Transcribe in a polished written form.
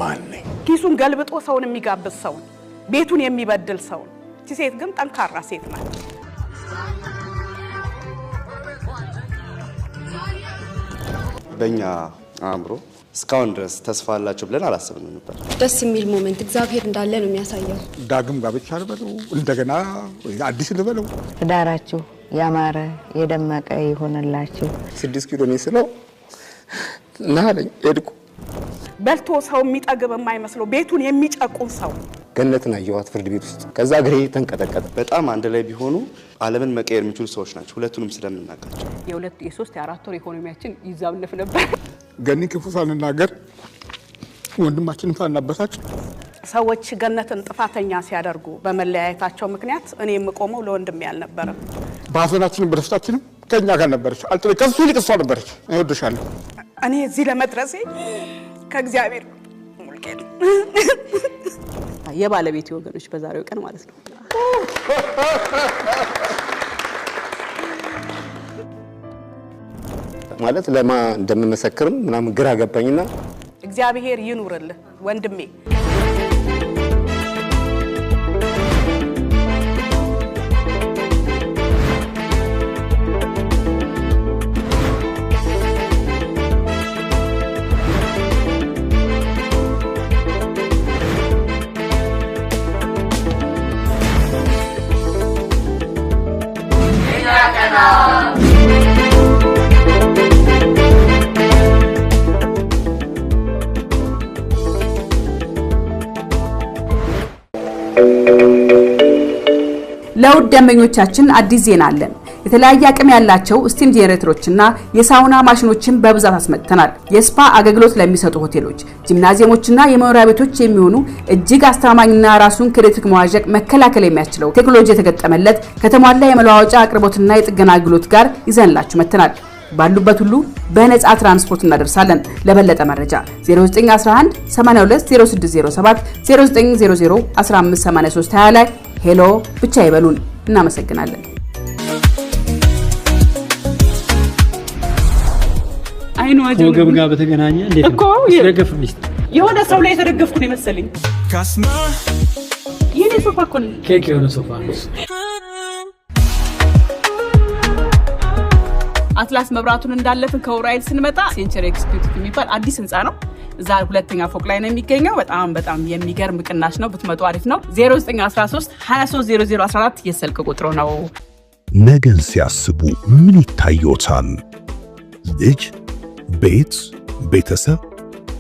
ማን ነኝ? ኪሱን ገልብጦ ሰውን የሚጋብዝ ሰውን፣ ቤቱን የሚበድል ሰውን። እቺ ሴት ግን ጠንካራ ሴት ናት። በእኛ አእምሮ እስካሁን ድረስ ተስፋ አላቸው ብለን አላሰብንም ነበር። ደስ የሚል moment እግዚአብሔር እንዳለ ነው የሚያሳየው። ዳግም ጋብቻ ልበለው፣ እንደገና አዲስ ልበለው። ትዳራችሁ ያማረ የደመቀ ይሆንላችሁ። 6 ኪሎ ነኝ ስለው ና አለኝ። ሄድኩ። በልቶ ሰው የሚጠግብ የማይመስለው ቤቱን የሚጨቁን ሰው። ገነትን አየኋት ፍርድ ቤት ውስጥ። ከዛ እግሬ ተንቀጠቀጠ። በጣም አንድ ላይ ቢሆኑ ዓለምን መቀየር የሚችሉ ሰዎች ናቸው፣ ሁለቱንም ስለምናውቃቸው። የ2፣ የ3፣ የ4 ወር ኢኮኖሚያችን ይዛብነፍ ነበር። ገኒ ክፉ ሳንናገር፣ ወንድማችንም ሳናበሳጭ። ሰዎች ገነትን ጥፋተኛ ሲያደርጉ በመለያየታቸው ምክንያት እኔ የምቆመው ለወንድሜ አልነበረም። በሀዘናችንም በደስታችንም ከእኛ ጋር ነበረች። ከሱ ይልቅ እሷ ነበረች። እወድሻለሁ። እኔ እዚህ ለመድረሴ ከእግዚአብሔር ሙልጌት የባለቤቴ ወገኖች በዛሬው ቀን ማለት ነው። ማለት ለማ እንደምመሰክርም ምናምን ግራ ገባኝና እግዚአብሔር ይኑርልህ ወንድሜ። ለውድ ደንበኞቻችን አዲስ ዜና አለን። የተለያየ አቅም ያላቸው steam ጄኔሬተሮችና የሳውና ማሽኖችን በብዛት አስመጥተናል። የ spa አገልግሎት ለሚሰጡ ሆቴሎች፣ ጂምናዚየሞችና የመኖሪያ ቤቶች የሚሆኑ እጅግ አስተማማኝና ራሱን ከኤሌክትሪክ መዋዠቅ መከላከል የሚያስችለው ቴክኖሎጂ የተገጠመለት ከተሟላ የመለዋወጫ አቅርቦትና የጥገና አገልግሎት ጋር ይዘንላችሁ መጥተናል። ባሉበት ሁሉ በነፃ ትራንስፖርት እናደርሳለን። ለበለጠ መረጃ 0911 82 0607፣ 0900 15 83 20 ላይ hello ብቻ ይበሉን። እናመሰግናለን። አይኑ ከወገብ ጋር በተገናኘ እንዴት ነው? እኮ ሲደገፍ ሚስት የሆነ ሰው ላይ የተደገፍኩ ነው የመሰለኝ። የኔ ሶፋ እኮ ነው። ኬክ የሆነ ሶፋ ነው። አትላስ መብራቱን እንዳለፍን ከኡራኤል ስንመጣ Century Executive የሚባል አዲስ ህንፃ ነው። እዛ ሁለተኛ ፎቅ ላይ ነው የሚገኘው። በጣም በጣም የሚገርም ቅናሽ ነው። ብትመጡ አሪፍ ነው። 0913 230014 የስልክ ቁጥሩ ነው። ነገን ሲያስቡ ምን ይታዮታል? ልጅ፣ ቤት፣ ቤተሰብ፣